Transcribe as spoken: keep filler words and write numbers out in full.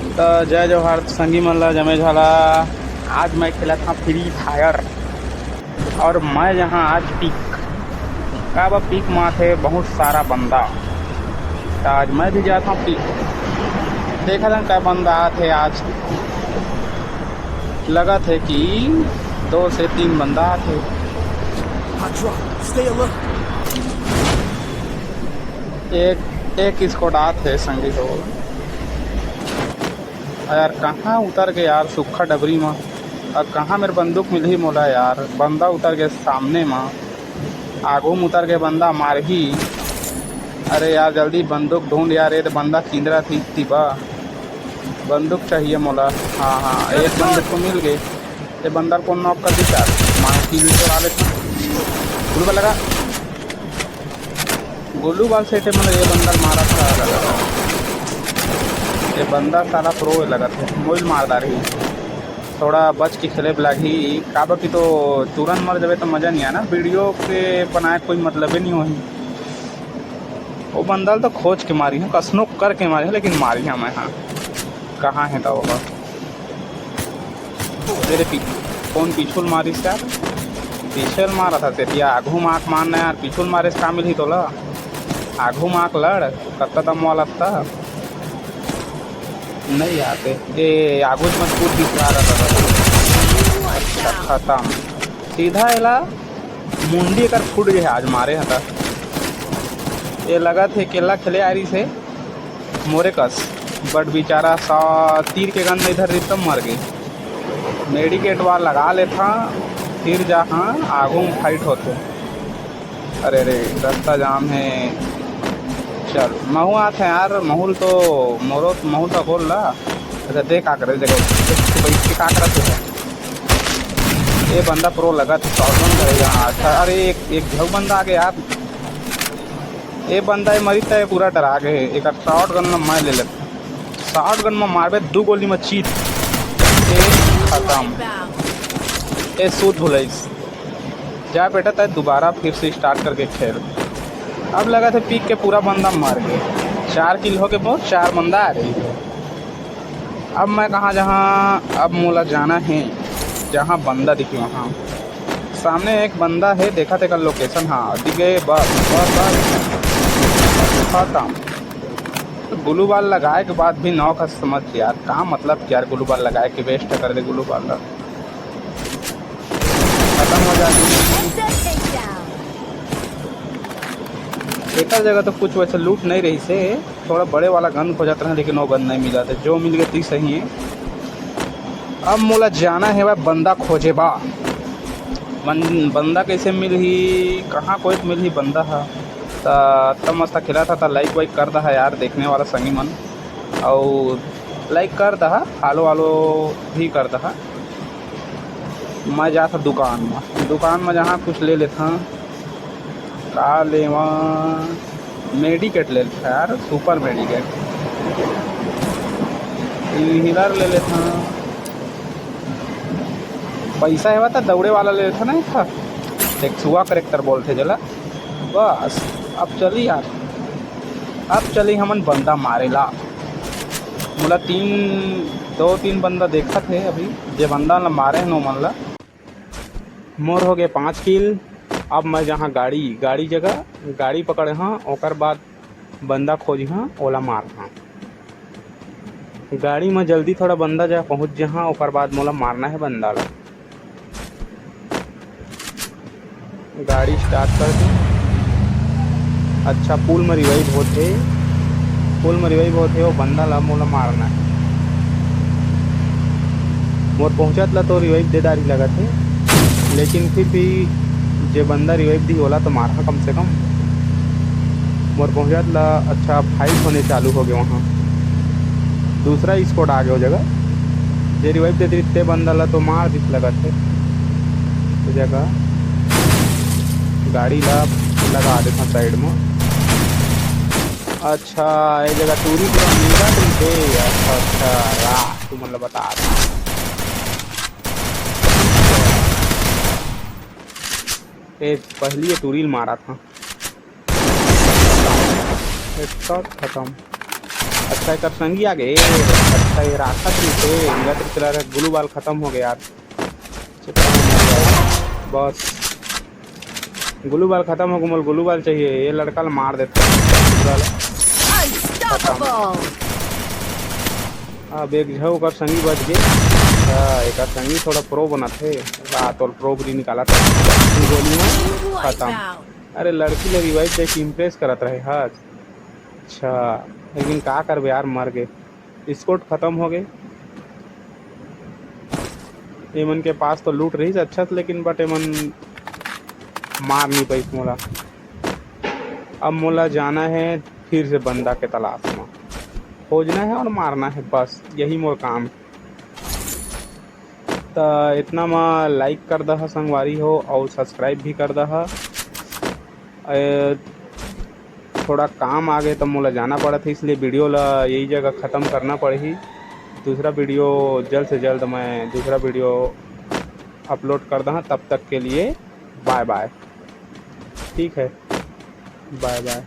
त जय जोहार संगी मन ला, जमे झाला। आज मैं खेलत हंव Free Fire और मैं जहां आज पीक, काबर पीक माथे बहुत सारा बंदा। त आज मैं भी जात हंव पीक, देखत हंव का बंदा आथे आज। लगत हे कि दो से तीन बंदा आथे। Hot drop, stay alert. एक, एक squad आथे संगी हो। यार, कहाँ उतर के यार, सुक्खा डबरी म? अब कहाँ मेर बंदूक मिलही मोला यार? बंदा उतर के सामने म, आगू म उतर के बंदा मारही। अरे यार, जल्दी बंदूक ढूंढ यार, ये तो बंदा किंदरा थी, थी बा। बंदूक चाहिए मोला। हाँ, हाँ, एक बंदूक तो मिल गए। ये बंदा को knock कर दी यार। मार की भी तो आ लेते। गुलू बा लगा। गोलू बाल सेटे, मतलब, ये बंदा मारा था। ये बंदा साला pro है लगत है, मोइल मार डारही। थोड़ा बच के खेले लागही, काबर कि तो तुरंत मर जाबे तो मजा नहीं आना, वीडियो के बनाए कोई मतलब ही नहीं होही। वो बंदा ल तो खोज के मारी हूँ, कसनो करके मारी हूँ, लेकिन मारी हूँ मैं। हाँ, कहाँ है तो वो? तेरे पी-, कौन पीछू ल मारिस यार? पीछे ल मारा था सेतिया, आघू म आंख मारना यार, पीछू ल मारे से का मिलही तोला? आघू म आंख लड़, कत्ता दम वाला था। नहीं आते, ए, आघू म मजबूत दिख रहा था। अच्छा, खत्म। सीधा एला मुंडी एकर फूट गए आज मारे हता। ये लगत हे केला खेले आ रही से मोरे कस, but बेचारा सा तीर के गन में इधर रितम मर गई। मेडिकेट वार लगा लेथा, फिर जहाँ आगू में फाइट होते। अरे रे, रास्ता जाम है। चल, महू आत है यार, महूल तो मोरो, महूल तो बोल रहा। अच्छा, देख का करे, देखो, देख, बैठ के का करत है। ये बंदा प्रो लगा था, शॉटगन करेगा। अच्छा, अरे, एक, एक झव बंदा आ गया यार। ये बंदा, ये मरी था, ये पूरा डरा गए। एक शॉटगन में मैं ले लेता। शॉटगन में मारबे, दू गोली में चीत। ये खत्म। ये सूत भुलाइस। जा बेटा, तय दोबारा फिर से स्टार्ट करके खेल। अब लगा था पीक के पूरा बंदा मार गए। चार किल हो गए, बहुत चार बंदा आ रही है। अब मैं कहाँ, जहाँ अब मोला जाना है, जहाँ बंदा दिखी वहाँ। सामने एक बंदा है, देखा थे कल लोकेशन। हाँ, दिख गए। बस, बस, बस, खत्म। तो ग्लू बाल लगाए के बाद भी नौ का समझ यार, का मतलब यार, ग्लू बाल लगाए के वेस्ट कर दे ग्लू बाल ला। खत्म हो जाती। एकर जगह तो कुछ वैसे लूट नहीं रही से, थोड़ा बड़े वाला गन खोजत रहे, लेकिन वो गन नहीं मिला था, जो मिल गए तो सही है। अब मोला जाना है भाई बंदा खोजे बा। बन-, बंदा कैसे मिलही, कहाँ कोई मिलही बंदा हा? त, त मस्त खेला था, त लाइक वाइक कर दहा यार, देखने वाला संगी मन, और लाइक कर दहा, फॉलो वालो भी कर दहा। मैं जात हूँ दुकान में, दुकान में जहाँ कुछ ले लेता हूँ। का लेवा? मेडिकेट ले लेता यार, सुपर मेडिकेट। इनहेलर ले लेता। पैसा हेवा त दौड़े वाला ले लेता ना, एक ठा। एक सुआ करेक्टर बोलते जला। बस, अब चली यार, अब चली हमन बंदा मारे ला। मोला तीन, दो तीन बंदा देखत हे अभी, जे बंदा ला मारे हे, ओमन ला। मोर हो गए पाँच किल। अब मैं जहाँ गाड़ी, गाड़ी जगह गाड़ी पकड़े हाँ, ओकर बाद बंदा खोजी हाँ, ओला मार हाँ। गाड़ी में जल्दी थोड़ा बंदा जा पहुँच जहाँ, ओकर बाद मोला मारना है बंदा ला। गाड़ी स्टार्ट कर दे। अच्छा, पुल में रिवाइव होते, पुल में रिवाइव होते, वो बंदा ला मोला मारना है। मोर पहुंचत ला तो रिवाइव दे डारी लगत हे, लेकिन फिर भी जे बंदा रिवाइव दी ओला तो मारहा कम से कम। मोर पहुंचत ला, अच्छा, फाइट होने चालू हो गए वहाँ। दूसरा स्क्वाड आ गए वो जगह, जे रिवाइव दे दी ते बंदा ला तो मार दिस लगत हे। वो जगह गाड़ी ला लगा देता साइड में। अच्छा, ये जगह टूरी पूरा मिला तुम दे। अच्छा, अच्छा, वाह, तू मतलब बता दे। ए, पहली ये टूरी मारा था। एक शॉट खत्म। अच्छा, एकर संगी आ गे। अच्छा, ये राखत रहिसे, मिलत रहिसे, ला रे, glue wall खतम हो गे यार। बस, glue wall खतम हो गे, मोला glue wall चाहिए। ये लड़का ला मार देते हैं। Unstoppable! अब एक झन ओकर संगी बच गे। हाँ, एकर संगी थोड़ा pro बनत हे। रात और pro भी निकालत हे। गोली में खतम। Wipeout! अरे, लड़की ला revive दे के impress करत रहे हस। अच्छा, लेकिन का करबे यार, मर गे। Squad खतम हो गे। एमन के पास तो loot रहिस अच्छा से, लेकिन but एमन मार नहीं पाइस मोला। अब मोला जाना है फिर से बंदा के तलाश में, खोजना है और मारना है, बस यही मोर काम। त इतना म like कर दहा संगवारी हो, और subscribe भी कर दहा। ए, थोड़ा काम आ गे त मोला जाना पड़त हे, इसलिए video ला यही जगह ख़त्म करना पड़ही। दूसरा video जल्द से जल्द मैं दूसरा video upload कर दहा, तब तक के लिए bye bye। ठीक है, bye bye।